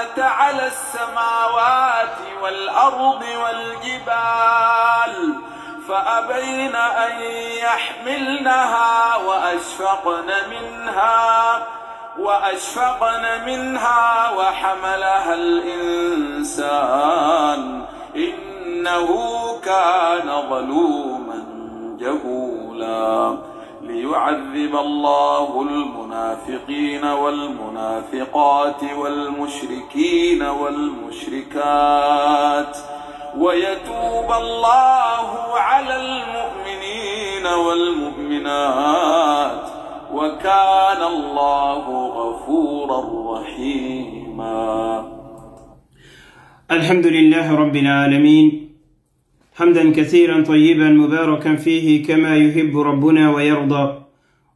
الأمانة على السماوات والأرض والجبال فأبين أن يحملنها وأشفقن منها وحملها الإنسان إنه كان ظلوما جهولا. ليعذب الله المنافقين والمنافقات والمشركين والمشركات ويتوب الله على المؤمنين والمؤمنات وكان الله غفورا رحيما. الحمد لله رب العالمين، حمدا كثيرا طيبا مباركا فيه كما يحب ربنا ويرضى،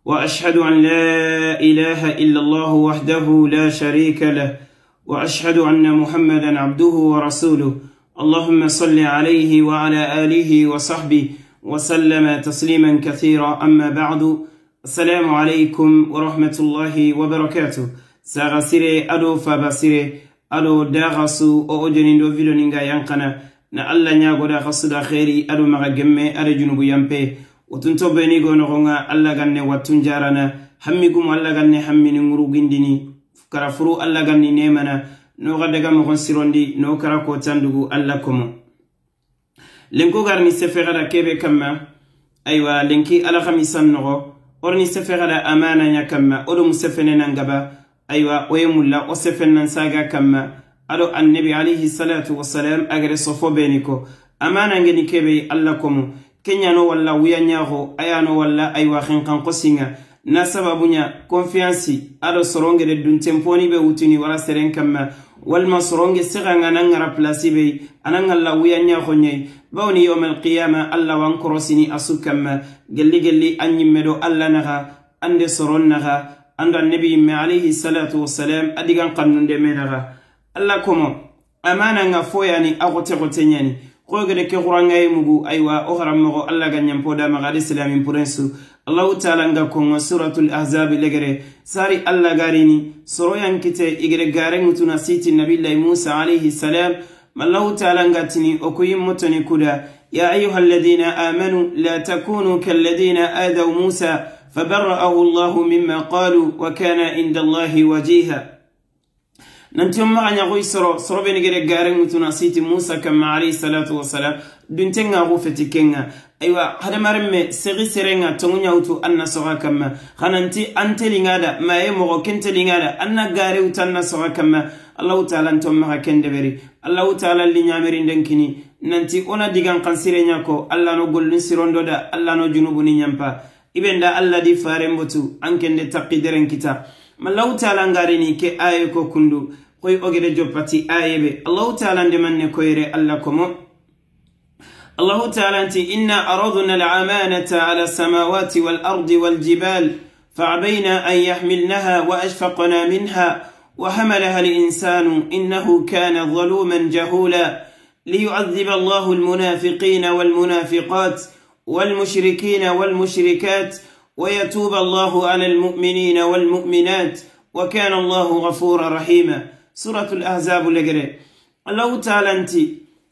وأشهد أن لا إله إلا الله وحده لا شريك له، وأشهد أن محمدا عبده ورسوله. اللهم صل عليه وعلى آله وصحبه وسلم تسليما كثيرا. أما بعد، السلام عليكم ورحمة الله وبركاته. ساغسيري أدو فاباسيري أدو داغسو أو أجنين فيديو نينغا ينقنا na alla ñagoda xasuda xeeri ado maxa gemme ada junubu yampe wotunto beni go noxonga alla ganne wattun jarana hammi gumu alla ganne hammini ŋurugindini kara furu alla ganni nemana no xa daga moxon sirondi no kara kotandugu alla komo lenko garni sefe xada kebe kamma. Aywa lenki ala xamisan noxo orni sefe xada amana ña kamma odo mu sefene nangaba. Aywa oye mulla o sefen nan saga kamma ado annabi alayhi salatu wassalam agere sofo beniko amana ngeni kebe alla komo kenyano walla wuyanyaho ayano walla aywa khenkan qosinga na sababunya confiance ado soronge de dun temponi be wutini wala seren kamma walma soronge siganga nangara place be ananga la wuyanyaho nyai bawni yawm alqiyama alla wan korosini asukamma gelli gelli anyimmedo alla naga ande soron naga ando annabi alayhi salatu wassalam adigan qannunde menaga alla komo amana nga foyani agote gote nyani kogede ke quranga mugu. Aywa o haram alla ga nyampo da maga islamin purensu Allah ta'ala nga kongo suratul ahzab legere sari alla garini soroyan kite igere gare mutuna siti nabillahi Musa alayhi salam. Allah ta'ala nga tini okuyim mutoni kuda ya ayyuhalladhina amanu la takunu kalladhina adaw Musa fabarra'ahu Allah mimma qalu wa kana inda Allahi wajiha. Nanti ma anya goy soro soro be nigere gare mutuna siti Musa kama alayhi salatu wassalam duntenga go fetikenga. Aywa hadamarme segi serenga tongunya utu anna soga kama khananti antelingada maye mo kentelingada anna gare utanna soga kama Allah ta'ala ntomma ha kendeberi Allah ta'ala li nyameri ndenkini nanti ona digan kansire nyako Allah no gollun sirondo da Allah no junubu ni nyampa ibenda Allah di fare mbotu ankende taqideren kita. Allahu ta'ala ngarini ke aye ko kundu koy ogere joppati ayebe Allahu ta'ala ndemanne koyre alla komo. Allahu ta'ala anti inna aradna al-amanata ala samawati wal ardi wal jibal fa'abayna an yahmilnaha wa ashfaqna minha wa hamalaha al-insanu innahu kana zaluman jahula. liyu'adhiba Allahu al-munafiqina wal munafiqat wal mushrikina wal mushrikat ويتوب الله على المؤمنين والمؤمنات وكان الله غفورا رحيما. سورة الأحزاب لغري الله تعالى انت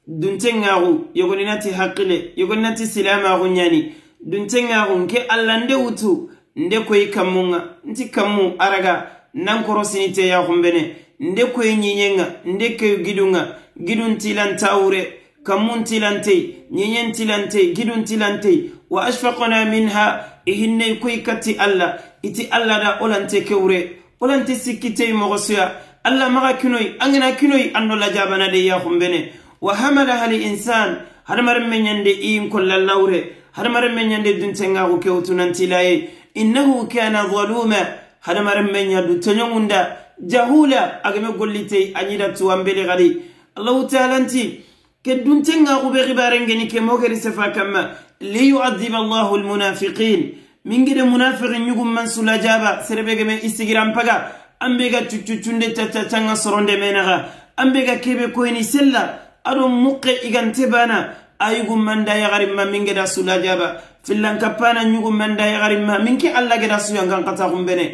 دونتنغاغو يغنيناتي حقله يغنيناتي سلاما غنياني دونتنغاغو nke alla ndewutu nde koy kamunga nti kamu araga nankorosini te ya xumbene nde koy ñiñenga nde koy gidunga gidun tilantawre kamun tilante ñiñen tilante gidun tilante wa ashfaqna minha ihinne koy kati alla iti alla da olante kewre olante sikkite mogosuya alla maga kinoy angana kinoy anno la jabana de ya xumbene wa hamalaha al insan hadamar men nyande in kollallawre hadamar men nyande duntengagu kewtunantilaye innahu kana zaluma hadamar men nyadu tonyongunda jahula agame gollite anyida tuwambele gadi Allah ta'ala nti ke duntengagu be xibarengeni ke mogeri sefa kamma liyu'adhib Allahu almunafiqin mingide munafiqin nyugum mansula jaba serebege me istigram paga ambega cuccucunde tatanga soronde menaga ambega kebe koyni sella ado muqe igante bana ayugum manda yagarimma mingeda sula jaba fillan kapana nyugum manda yagarimma minki alla geda suyangan qatagum bene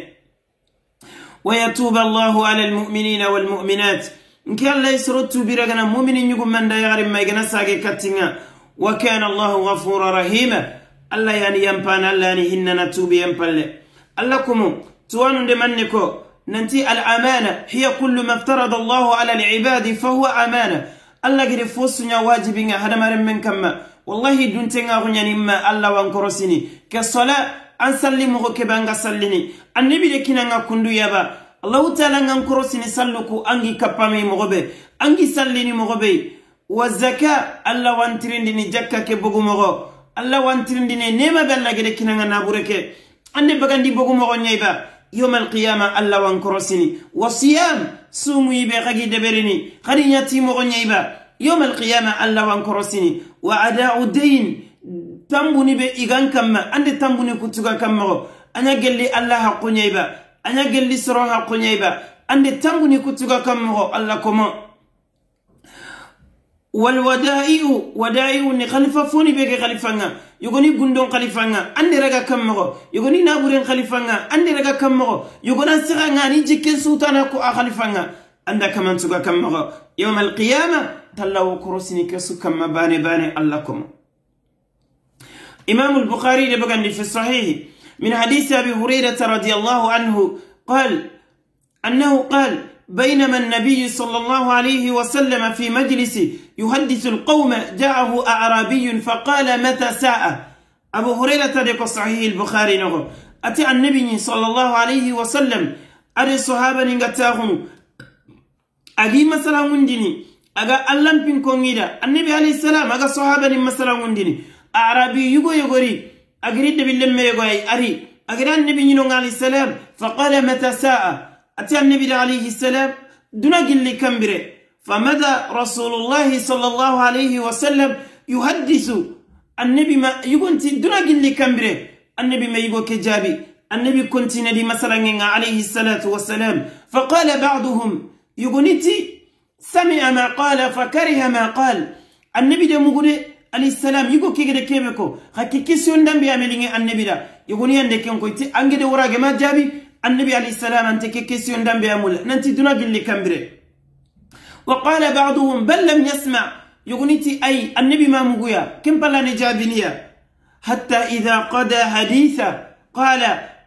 ويتوب الله على المؤمنين والمؤمنات. Nke Allah soro tubira gana mu'minin nyugu manda yagari maygana sage katinga. Wa kana Allahu ghafura rahima. Allah yani yampana Allah yani hinnana tubi yampalle. Allah kumu tuwanu de manniko nanti al-amana hiya kullu ma iftarada Allahu ala al-ibadi fa huwa amana. Allah gidi fosunya wajibinga hadamaren men kamma. Wallahi duntenga gunyani ma Allah wankorosini. Ke sala an sallimu ko kebanga sallini. Annabi de kinanga kundu yaba. Allah ta'ala ngan korosini salluku angi kapame mogobe angi sallini mogobe. Wa zaka Allah wantirindini jakka ke bugu mogo. Allah wantirindini nema be Allah gede kinanga nabureke. Ande bagandi bugu mogo nyaiba. Yawm al-qiyama Allah wankorosini. Wa siyam sumu yibe khagi deberini khadi nyati mogo nyaiba. Yawm al-qiyama Allah wankorosini. Wa ada'u dayn tambuni be igan kamma ande tambuni kutuga kamma anya gelli Allah haqqu nyaiba. Anya gelli soro haqqu nyaiba ande tambuni kutuga kamma Allah koma. Wal wada'i'u wada'i'u ni khalifa foni be khalifanga yogoni gundon khalifanga ande raga kamma yogoni naburen khalifanga ande raga kamma yogona siranga ni jikken sultana ko a khalifanga anda kamantuga kamma. Yawm al-qiyama tallaw kurusini kesu kamma bane bane Allah koma. إمام البخاري لبغن في الصحيح من حديث أبي هريرة رضي الله عنه قال أنه قال بينما النبي صلى الله عليه وسلم في مجلس يحدث القوم جاءه أعرابي فقال متى ساعة. أبو هريرة ديكو صحيح البخاري نغو أتي النبي صلى الله عليه وسلم أري الصحابة نغتاهم أجي مثلا وندني أجا ألم بين النبي عليه السلام أجا صحابة مثلا وندني أعرابي يغو يغوري أجريد باللمة يغوي أري أجرى النبي عليه السلام فقال متى ساعة. أتى النبي عليه السلام دون قل كمبره. فمدى رسول الله صلى الله عليه وسلم يحدث النبي ما يقول دون قل كمبره. النبي ما يقول كجابي النبي كنت ندي مثلا عليه الصلاة والسلام. فقال بعضهم يقولتي سمع ما قال فكره ما قال. النبي ده مقول عليه السلام يقول كي كده كيبكو خكي كيسيون دم بيعملين النبي ده يقولي عندك يوم كنت أنجد وراء ما جابي النبي عليه السلام أنت كي كيسيون دم بيعمل ننتي دونا قل لي كمبره. وقال بعضهم بل لم يسمع يقولي أي النبي ما مقويا كم بلا نجابنيا. حتى إذا قضى حديثا قال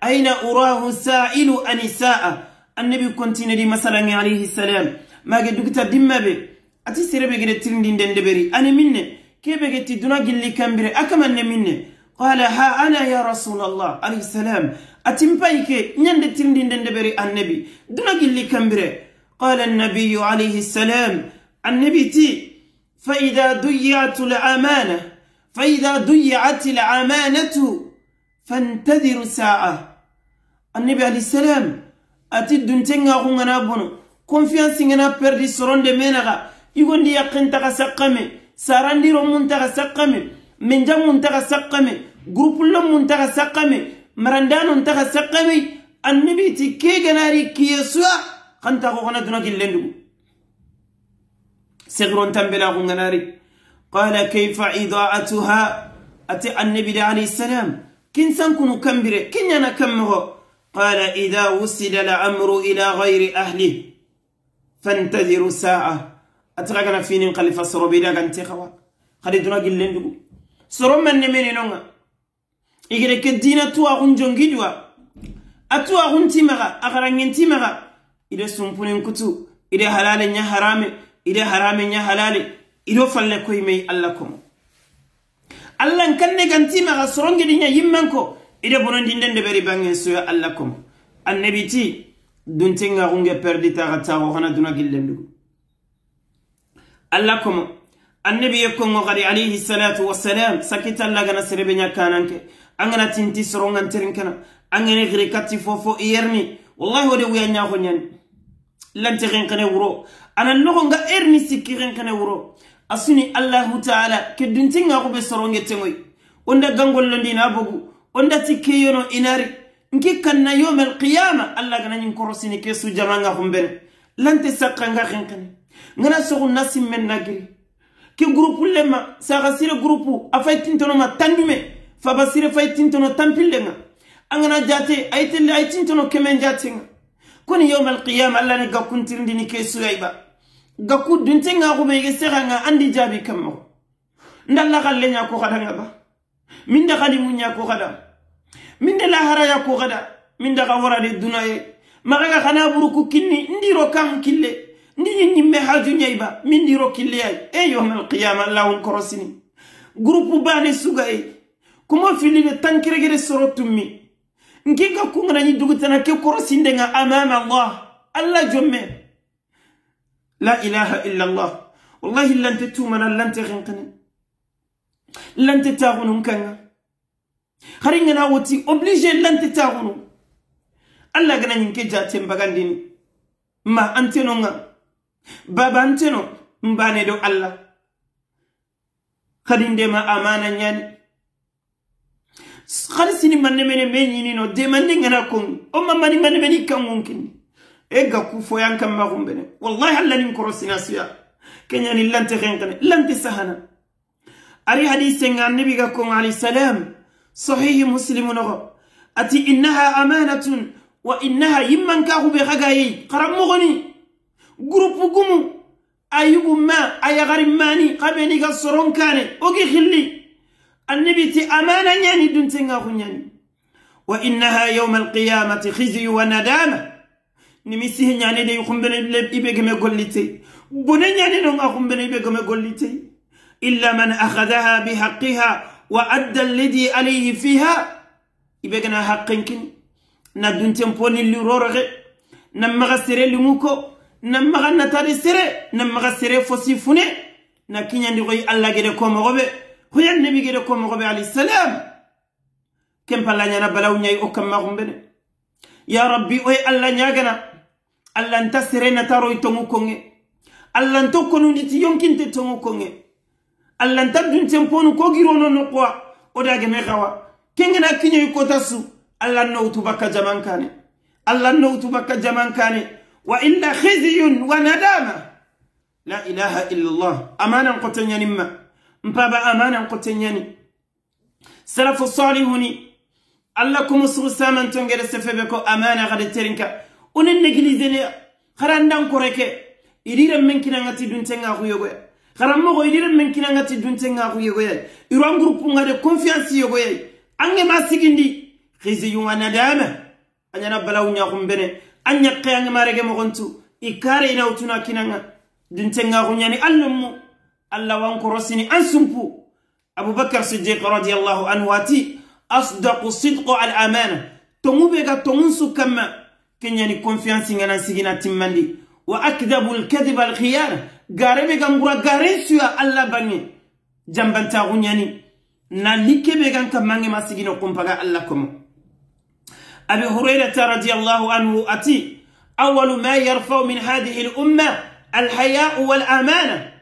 أين أراه سائل عن الساعة. النبي كنت ندي مثلا عليه السلام ما قد دكتا دم به أتي سيربي قد ترندين دندبري أنا مني كيف قلت دونا قل لي كمبري أكمل مني. قال ها أنا يا رسول الله عليه السلام أتمبايك نند ترندين دندبري النبي دونا قل لي كمبري. قال النبي عليه السلام النبي تي فإذا ضيعت الأمانة فإذا ضيعت الأمانة فانتظروا ساعة. النبي عليه السلام أتي دونتين غونا بونو confiance ngana perdi soronde menaga يقول لي يقين تغسقمي سارانديرو منتغ سقمي منجا منتغ سقمي groupe لو منتغ سقمي مرندانو منتغ سقمي. النبي تي كي غناري كيسوا خنتا غنا دونا جلندو سغرون تنبلا غناري. قال كيف إضاعتها. أتي النبي عليه السلام كن سنكون كمبري كن أنا كمه. قال إذا وصل الأمر إلى غير أهله فانتظروا ساعة. أتراكنا فينين خليفة سروبيدا غانتي خوا خلي دونا جلندو سرو من نميني نونغا إيغري كدينا توا غنجونغي دوا أتوا غنتي مغا أغرانين تي مغا إذا سنبونين كتو إذا حلال نيا حرامي إذا حرام نيا حلال إذا فلن كوي مي الله كوم الله كنّي غنتي مغا سرونغي دينا يمانكو إذا بونن دين دبري بانين سوى الله كوم النبي تي دونتينغا غنجي پردي تاغا غنا دونا جلندو الله كوم النبي يكون غري عليه الصلاة والسلام سكت الله غنا سربنا كانانك أنغنا تنتي سرونغان ترينكنا أنغني غري كاتي فوفو إيرني والله ودي ويا نياخو لن تغين ورو أنا نغنغا إيرني سكيغين ورو أسني الله تعالى كدنتين غو بسرونغ تنوي وندا غانغول لندينا بوغو وندا تكيونو إناري نكي كان يوم القيامة الله غنا نكروسيني كيسو جمانغا خمبن لن تسقنغا خنكن ngana sogo nasim men nagiri ke groupe lema saga sire groupe afay tintono ma tandume faba sire fay tintono tampillenga angana jate aytelle ay tintono kemen jatenga koni yawm alqiyama alla ne gakkuntirndini ke suyayba Gaku duntenga ko be seranga andi jabi kammo ndalla xalle nya ko xada nga ba min da xali mu nya ko xada min da lahara ya ko xada min da xawara de dunaye maxaga xana buruku kinni ndiro kan kille ndi ñimme haju ñayba min ndiro kille ay e yawmal qiyama lahum korosini groupe bane sugay kuma filile tankiregere sorotummi nkinga kungana ni dugutana ke korosinde nga amama Allah Allah jomme la ilaha illa Allah wallahi lan tatumana lan taxinqani lan taxunu kanga xaringa na woti obligé lan taxunu Allah gana nyinke jatem bagandini ma anteno nga baba anteno mbane do Allah xadinde ma amana nyani khalisini manne mene menyini no demande ngana kon o mamani manne meni kangun kinni e ga ku foyan kam ma gumbene wallahi alla nin korosina siya kenyani lante xenkane lante sahana ari hadise nga annabi ga kon alayhi salam sahih muslim no ati innaha amanatun wa innaha yimman ka hube khagayi qaramugoni groupe gumu ayubu ma ayagari mani qabeni ga soron kane ogi khilli النبي تي أمانة يعني دونتنا خنياني وإنها يوم القيامة خزي وندامة نمسيه يعني دي يخم بن إبقى ما قلتي بنين يعني نون أخم بن إبقى ما قلتي إلا من أخذها بحقها وأدى الذي عليه فيها إبقنا حقين ندونتن بوني اللي رورغ نمغا سيري لموكو نمغا نتاري سيري نمغا سيري فوسيفوني نكينيا نغي الله جدي كوم غبي هو النبي جدي كوم غبي عليه السلام كم بلا نانا بلاو نياي او كم مغمبني يا ربي اوي الله نياغنا الله انت سيري نتارو يتونغو كونغي الله انت كونو نتي يونكين تونغو كونغي الله انت دونتن بونو كوغيرونو نقوا اوداغي مخاوا كينغنا كينيو كوتاسو الله نوتو بكا جمان كاني الله نوتو بكا جمان كاني وإلا خزي وندامة لا إله إلا الله أمانا قتنياني ما مبابا أمانا قتنياني سلف الصالحوني الله كم سرسامان تنجر سفبكو أمانة غد ترينكا ونن نجليزني خراندان كوريكي إدير من كنا نتي دونتنا غيوغويا خرامو إدير من كنا نتي دونتنا غيوغويا إيران جروب نغادي كونفيانس يوغويا أنغ ما سيغندي خزي وندامة أنا بلاو نياخم بني أن يقيان ما رجع مغنتو إكاري ناوتنا كنانا دنتنا غنياني ألمو الله وانكرسني أنسمبو أبو بكر الصديق رضي الله عنه واتي أصدق الصدق على الأمانة تمو بيغا تمونسو كما كنياني كونفيانسي غنا سيغنا تيماندي وأكذب الكذب الخيانة غاري بيغا مغرا غاري سوى الله باني جنبانتا غنياني ناليكي بيغا كماني ما سيغنا كومباغا الله كومو أبي هريرة رضي الله عنه أتي أول ما يرفع من هذه الأمة الحياء والأمانة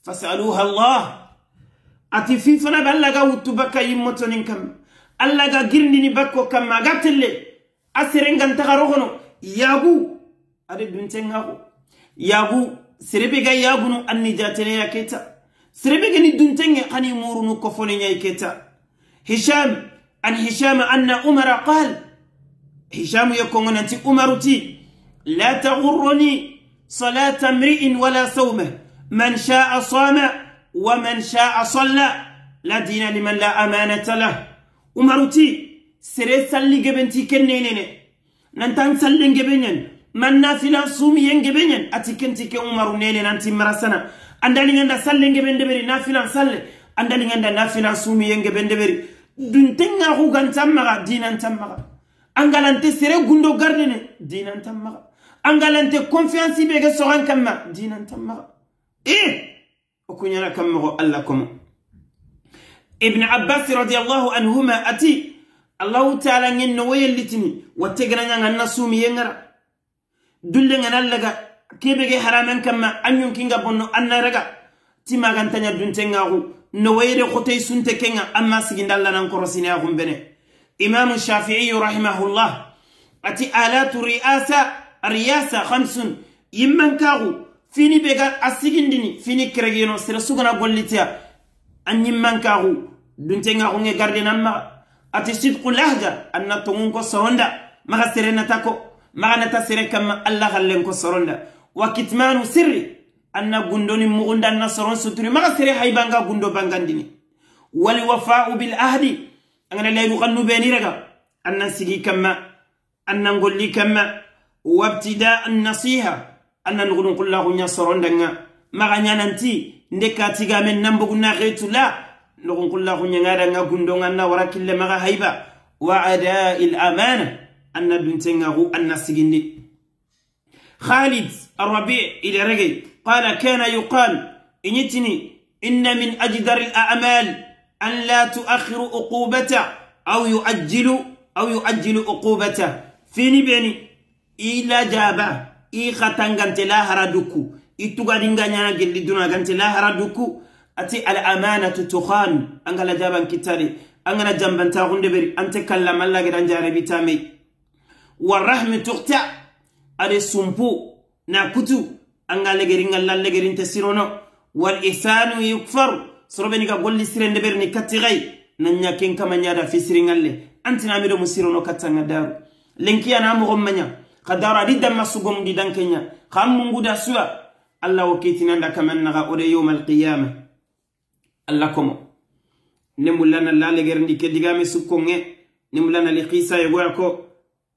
فسألوها الله أتي في فنا بلغا وتبكى يموتون كم ألغا غيرني بكو كم غاتل أسرين غان تغروغنو ياغو أري دونتين غاغو ياغو سربيغا ياغونو أني جاتني يا كيتا سربيغا ني دونتين خاني مورونو كفوني يا كيتا هشام عن هشام أن عمر قال هشام يكون أنت أمرتي لا تغرني صلاة امرئ ولا صومه من شاء صام ومن شاء صلى لا دين لمن لا أمانة له أمرتي سري سلي جبنتي كنينين ننتان سلي جبنين من نافلة صومي جبنين أتي كنتي كأمر نينين أنت مرسنا أندالي عند سلي جبن دبري نافلة صلي أندالي عند نافلة صومي جبن دبري دنتنا هو كان تمرة دينا تمرة angalante sere gundo gardene dinan tamma angalante confiance be soran kamma dinan tamma eh okunyana kammo Allah komo ibn abbas radiyallahu anhuma ati allah ta'ala ngin no wayelitini wategana nyanga nasumi yengara dulle ngana laga kebege haraman kamma anyun kinga bonno annaraga timagantanya duntengaru no wayre khotay sunte kenga amma sigindalla nan korosina gumbene إمام الشافعي رحمه الله أتي آلات الرئاسة الرئاسة خمس يمن كاغو فيني بيغا أسيغندني فيني كرغينو سرسوغنا قولتيا أن يمن كاغو دونتينغا غوني غاردين أما أتي صدق اللهجة أن تونكو سروندا ما سيرنا تاكو ما نتا سير كما الله غلنكو سروندا وكتمان سري Anna gundoni mugunda na soron suturi maga sere haybanga gundo bangandini. Wal wafa'u bil ahdi angana layru qannu beni raga anna sigi kama anna ngolli kama wabtida an nasiha anna ngudun kullahu nya soron danga maga nyananti ndeka tiga men nambugu na ghetula ngun kullahu nya ngada nga gundo nganna warakille maga hayba wa ada'il amana anna duntenga anna sigindi. Khalid الربيع إلى رجل قال كان يقال إنتني إن من أجدر الأعمال أن لا تؤخر عقوبته أو يؤجل عقوبته فيني بني إلى جابا إي ختانغانت لا هردوكو إتوغادينغا نانا جلي دونا غانت لا هردوكو أتي الأمانة تخان أنغلا جابا كتاري أنغلا جنبان تاغون دبري أنت كلام الله غدان جاربي تامي والرحم تقطع أدي سمبو ناكوتو anga legerin alla legerin tesirono wal ihsanu yukfar sorobeni ga golli sirende berni katigai nanya ken kama nyada fisiringalle antina mido musirono katanga daru lenki ana mo manya khadara di damma sugom di dankenya kham munguda suwa alla wakitina nda kamanna ga ode yawm al qiyamah alla komo nemulana la legerin di kedigame sukonge nemulana li qisa yego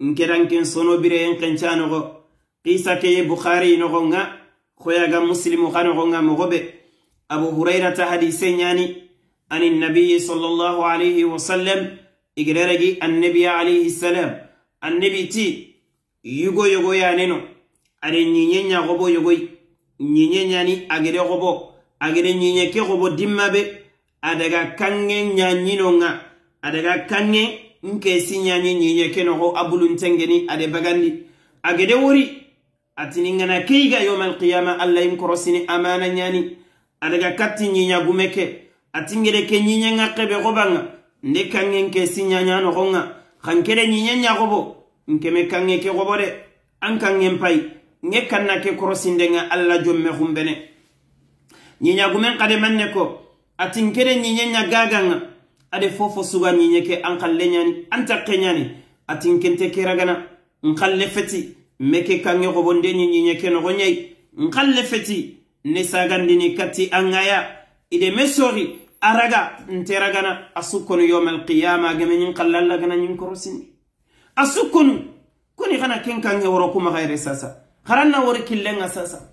nkeranken sono bire en kenchano go qisa ke bukhari no gonga khoyaga muslimu khano gonga mogobe abu hurairah ta hadise nyani anin nabiy sallallahu alayhi wa sallam igreregi annabi alayhi salam annabi ti yugo yugo ya neno are nyinya gobo yugo nyinya nyani agere gobo agere nyinya ke gobo dimmabe adaga kange nyanyino nga adaga kange nke sinyani nyinya ke no abulun tengeni ade bagandi agede wori atini ngana keiga yawm alqiyama alla imkorosini amana nyani adaga katti nyinya gumeke atingere ke nyinya ngakebe gobanga nde kange nke sinyanya no gonga khankere nyinya nya gobo nkeme kange ke gobore an kange mpai nge kanna ke korosinde nga alla jomme khumbene nyinya gumen kade manne ko atinkere nyinya nya gaganga ade fofo suga nyinya ke an khalle nyani an takke nyani atinkente keragana nkhalle feti meke kange gobonde nyinya ke no gonyai nkhalle feti ne sagandini kati angaya ide mesori araga nteragana asukonu yawm alqiyama gamenyin khallalla gana nyin korosini asukonu koni kana ken kange woro kuma gaire sasa kharanna wori killenga sasa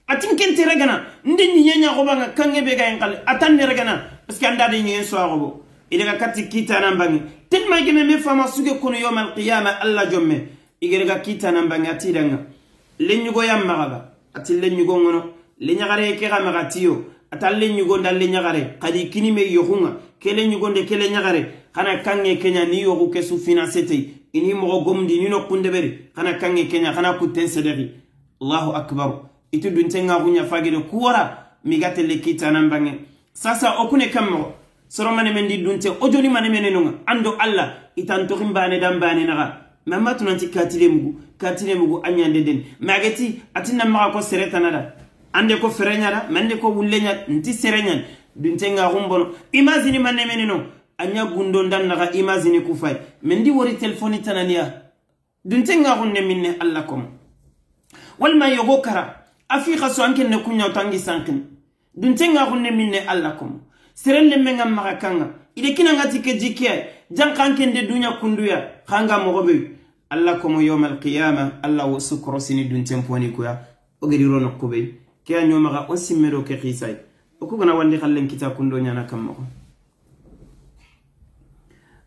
atinken teragana ndi nyinya gobanga kange be gayen khalle atan neragana parce que anda de nyinya so agobo idaga kati kita nambangi telma geme me fama suge kono yawm alqiyama alla jomme igerega kita nambangi atiranga lenyugo yamma ati lenyugo ngono lenyagare ke ga magatiyo atalle nyugo ndalle nyagare kadi kini me yohunga kele nyugo nde kele nyagare kana kange kenya ni yogu ke su financer te ini mo gomdi ni no kundeberi kana kange kenya kana kuten sederi Allahu akbar itu duntenga gunya fagire kuwara migate le kita nambange sasa okune kammo soromane mendi dunte ojoni mane menenunga ando alla itanto khimbane dambane naga mamma tunanti katile mugu anyande den mageti atinna maka ko sereta nada ande ko ferenyara mande ko wullenya nti serenyan duntenga gumbono imagine manne meneno anya gundo ndan naga imagine ku fay mendi wori telefoni tanania duntenga gunne minne alla kom walma yogo kara afi khaso anken ne kunya tangi sankin duntenga gunne minne alla kom serelle menga maka kanga ide kina ngati ke jikke jankanken de dunya kunduya khanga mogobe alla kom yawm alqiyama alla wasukro sini dunten poni kuya ogiri rono kobe ke anyomaga o simmero ke khisay okugana wandi khallen kita kundo nyana kammo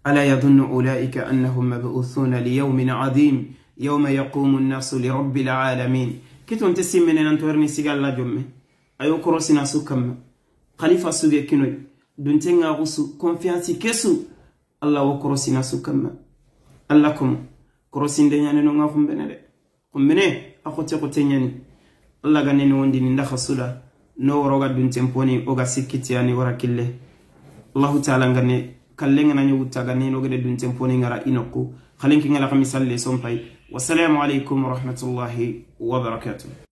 ala yadhunnu ulaika annahum mab'uthuna li yawmin 'adhim yawma yaqumu an-nasu li rabbil 'alamin kiton tesimmene nan torni sigalla jomme ayo korosina sukam khalifa suge kinoy duntenga gusu confiance kesu alla wo korosina sukam alla kum korosinde nyane no ngafumbene de kumbene akote kote nyani Allah ganeni wondi ni ndakha sula no woroga dun temponi oga sikkiti ani wara kille Allah ta'ala ngane kallenga na nyuta ganeni oga de dun temponi ngara inokku khalenki ngala khamisalle sompay wassalamu alaikum wa rahmatullahi wa barakatuh.